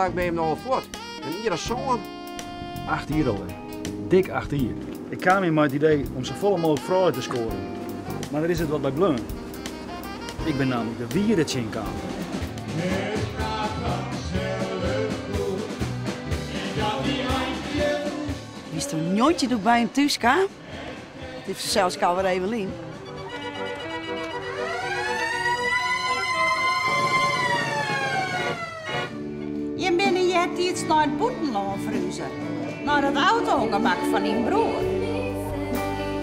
lang binne jim no al fuort? In jier as sân? Acht jier alwer. Dik acht jier. Ik kaam hjir mei it idee om safolle mooglik froulju te skoaren, mar der is it wat by bleaun. Ik bin nammentlik de wiere tsjinkaam. Wiesto njoggentjin doe't ik by him thús kaam? It is fansels alwer even lyn. Jim binne eartiids nei it bûtenlân ferhuze, nei dat auto-ûngemak fan dyn broer.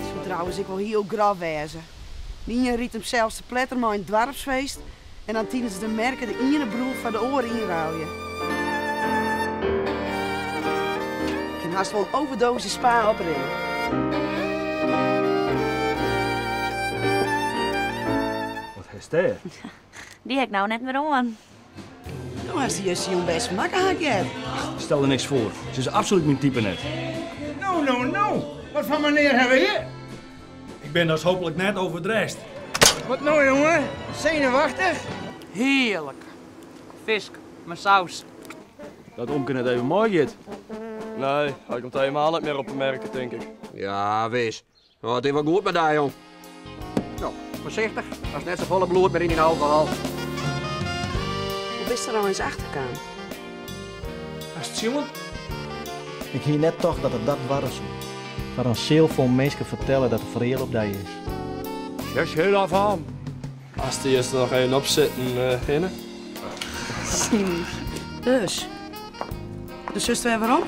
It soe trouwens ek wol hiel grof wêze. De ien rydt himsels te pletter mei in doarpsfeest en dan tidens de merke de iene broer foar de oare ynruilje. Ik kin hast wol in overdosis spa oprinne. Wat hast dêr? Dy ha ik no net mear oan. No hast dy justerjûn bêst makke, ha ik heard. Stel der niks foar. Se is absolút myn type net. No, no, no. Wat foar menear hawwe we hjir? Ik bin dus hooplik net overdressed. Wat no, jonge? Senuwachtich? Hearlik. Fisk mei saus. Dat omke net even meigiet. Nee, hy komt helemaal net mear op de merke, tink ik. Ja, wis. Oh, it is wol goed mei dy, jong. No, foarsichtich, hast net safolle bloed mear yn dyn alkohol. Hoe bist der eins achter kaam? Hast sjoen? Ik hie net tocht dat it dat barre soe. Foar in seal fol minsken fertelle dat er fereale op dy is. Sjoch heel af aan. Ast der earst noch even op sitten hinne. Dus. Dus silst wer werom?